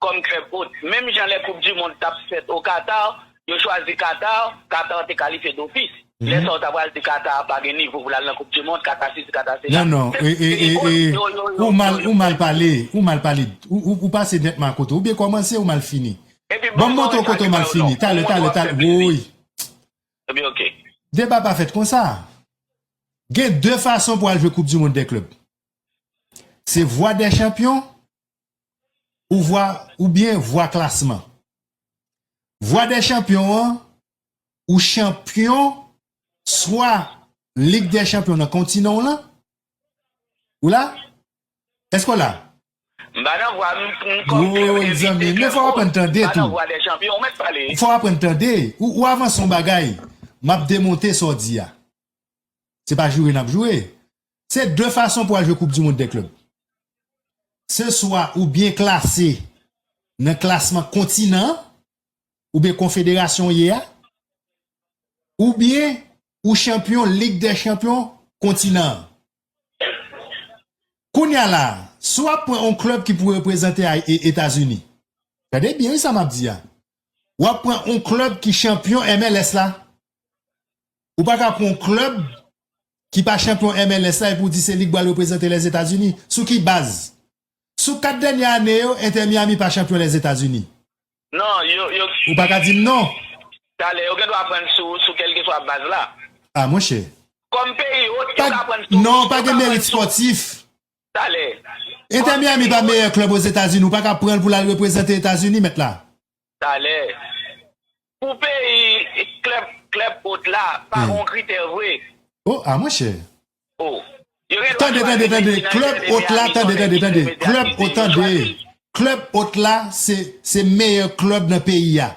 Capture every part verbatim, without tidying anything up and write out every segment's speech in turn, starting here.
kòm klèb hôte. Menm jan lè Koup di Mond t ap fèt o Qatar, yo chwazi Qatar, Qatar te kalifye dofis. Lè sa yo ta pral di Qatar pa gen nivo pou l al nan Koup di Mond, Qatar sesi, Qatar sela. Non, non, e, e, e, e, ou mal, ou mal pale, ou mal pale, ou, ou, ou pase nètman akote, ou byen kòmanse, ou mal fini. Bon, m montre w kote w mal fini, talè, talè, talè, woy. Deba pa fèt konsa. Gen de fason pou al jwe Koup di Mond dè klèb. Se vwa dè chanpyon, ou vwa, oubyen vwa klasman. Vwa dè chanpyon an, ou chanpyon swa Lig dè Chanpyon nan kontinan w lan, ou la? Èske w la? M pa nan vwa, m, m kòm klèb envite, men fò w aprann tande tou. M pa nan vwa dè chanpyon, ou mèt pale. Fò w aprann tande. Ou, ou avanse yon bagay, m ap demonte sa w di a. Se pa joure n ap joure. Se de fason pou al jwe Koup di Mond dè klèb. Se swa ou byen klase nan klasman kontinan an, oubyen konfederasyon w ye a, oubyen ou chanpyon Lig dè Chanpyon kontinan an. Kounye a la, si w ap pran yon klèb ki pou reprezante a, e, Etazini, tande byen wi sa m ap di a. W ap pran yon klèb ki chanpyon M L S la. Ou pa ka pran yon klèb ki pa chanpyon M L S la epi w di se li k pral reprezante Lèzetazini. Sou ki baz? Sou kat dènye ane yo, Inter Miami pa chanpyon Lèzetazini. Non, yo, yo. Ou pa ka di m non. Talè, yo gen dwa pran sou, sou kèlkeswa baz la. A, monchè. Kòm peyi hôte, yo ka pran sou, non, pa gen merit spòtif. Talè. Inter Miami pa meyè klèb Ozetazini, ou pa ka pran l pou l al reprezante Etazini, mèt la. Talè. Pou peyi, klèb, klèb hôte la, pa gon kritè vre. Oh, a, monchè. Oh. Tande, tande, tande. Klèb hôte la, tande, tande, tande. Klèb hôte, tande. Klèb hôte la, se, se meyè klèb nan peyi a.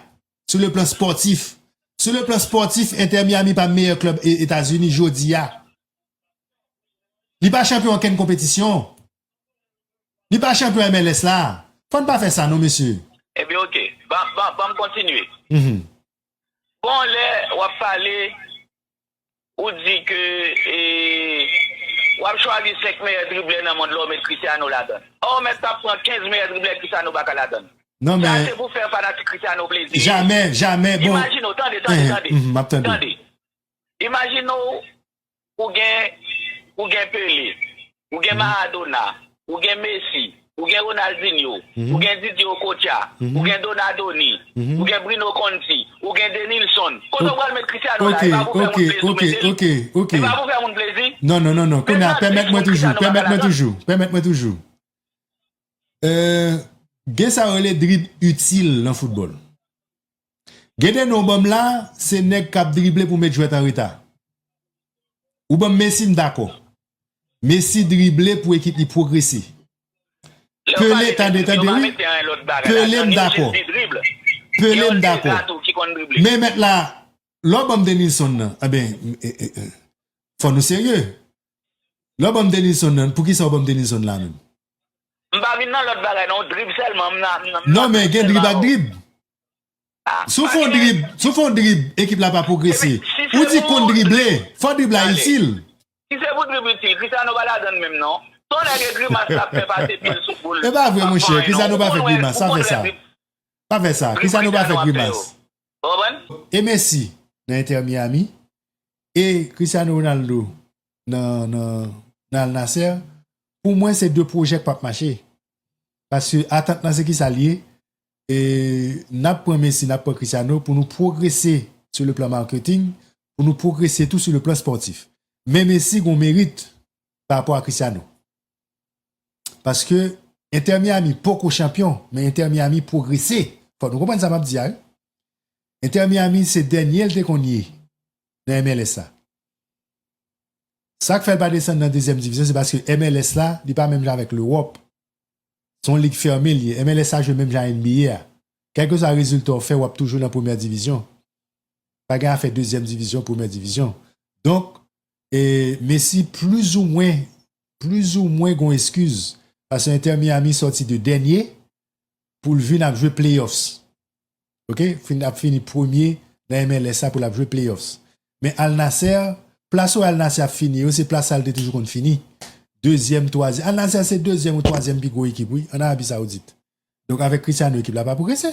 Sou le plan spòtif. Sou le plan spòtif, Inter Miami pa meyè klèb E-, Etazini jodi a. Li pa chanpyon okenn konpetisyon. Li pa chanpyon M L S la. Fò n pa fè sa non, mesye. Ebyen, oke. Ban, ban, ban m kontinye. Mhm. Bon, lè w ap pale, ou di ke, e, w ap chwazi senk meyè driblè nan mond la, ou met Cristiano ladan l. Ò, w mèt t ap pran kenz meyè driblè, Cristiano pa ka ladan l. Non, men. Sa se pou fè fanatik Cristiano plezi. Jamè, jamè, bon. Imajine w, tande, tande, tande. Mhm, m ap tande. Tande. Imajine w, ou gen, ou gen Pelé, ou gen Maradona, ou gen Messi, ou gen Ronaldinho, ou gen Didier Okocha, ou gen Donadoni, ou gen Bruno Conti, ou gen Denilson. Kote w pral met Cristiano la? E pa pou fè moun plezi w mete l? E pa pou fè moun plezi? Non, non, non, non. Kounye a, pèmèt mwen toujou, pèmèt mwen toujou, pèmèt mwen toujou. Euh, gen sa yo rele drib itil nan foutbòl. Gen de non w ban m la, se nèg k ap drible pou met jwèt an reta. Ou ban m Messi, m dakò. Messi drible pou ekip li pwogrese. Pelé, tande, tande, wi. Pelé, m dakò. Pelé, m dakò. Men mèt la, lè w ban m Denilson nan, enben, e, e, e, fò nou serye. Lè w ban m Denilson nan, poukisa w ban m Denilson la menm? M pa vin nan lòt bagay, non, drib sèlman, m nan, m nan, non, men gen drib ak drib. Si w fè yon drib, si w fè yon drib, ekip la pa pwogrese. Ou di konn drible, fò drib la itil. Si se pou drib itil, Cristiano pa ladan l menm non. Se yon nèg e grimas l ap fè, pase pye l sou boul. E pa vre, monchè, Cristiano pa fè grimas, sa fè sa. Pa fè sa, Cristiano pa fè grimas. Ou konprann? E Messi nan Inter Miami, e Cristiano Ronaldo nan, nan, nan Al Nassr, pou mwen, se de pwojè k p ap mache. Paske atant lan, se kisa l ye? E n ap pran Messi, n ap pran Cristiano pou nou pwogrese sou le plan marketing, pou nou pwogrese tou sou le plan spòtif. Men Messi gon merit pa rapò a Cristiano. Paske Inter Miami poko chanpyon, men Inter Miami pwogrese. Fòk nou konprann sa m ap di a, wi. Inter Miami se dènye l te konn ye nan M L S la. Sa k fè l pa desann nan dezyèm divizyon, se paske M L S la, li pa menm jan avèk Lewòp. Se yon lig fèmen l ye. M L S la jwe menm jan a N B A a. Kèlkeswa rezilta w fè, w ap toujou nan premyè divizyon. Pa gen afè dezyèm divizyon, premyè divizyon. Donk, e, Messi plizoumwen, plizoumwen gon eskiz. Paske Inter Miami sòti de dènye pou l vin ap jwe playoffs. Oke? Fin, ap fini premye nan M L S la pou l ap jwe playoffs. Men Al Nassr, plas ou Al Nassr ap fini yo, se plas sa l te toujou konn fini. Dezyèm, twazyèm. Al Nassr se dezyèm ou twazyèm pi gwo ekip, wi, ann Arabi Sawoudit. Donk, avèk Cristiano, ekip la pa pwogrese.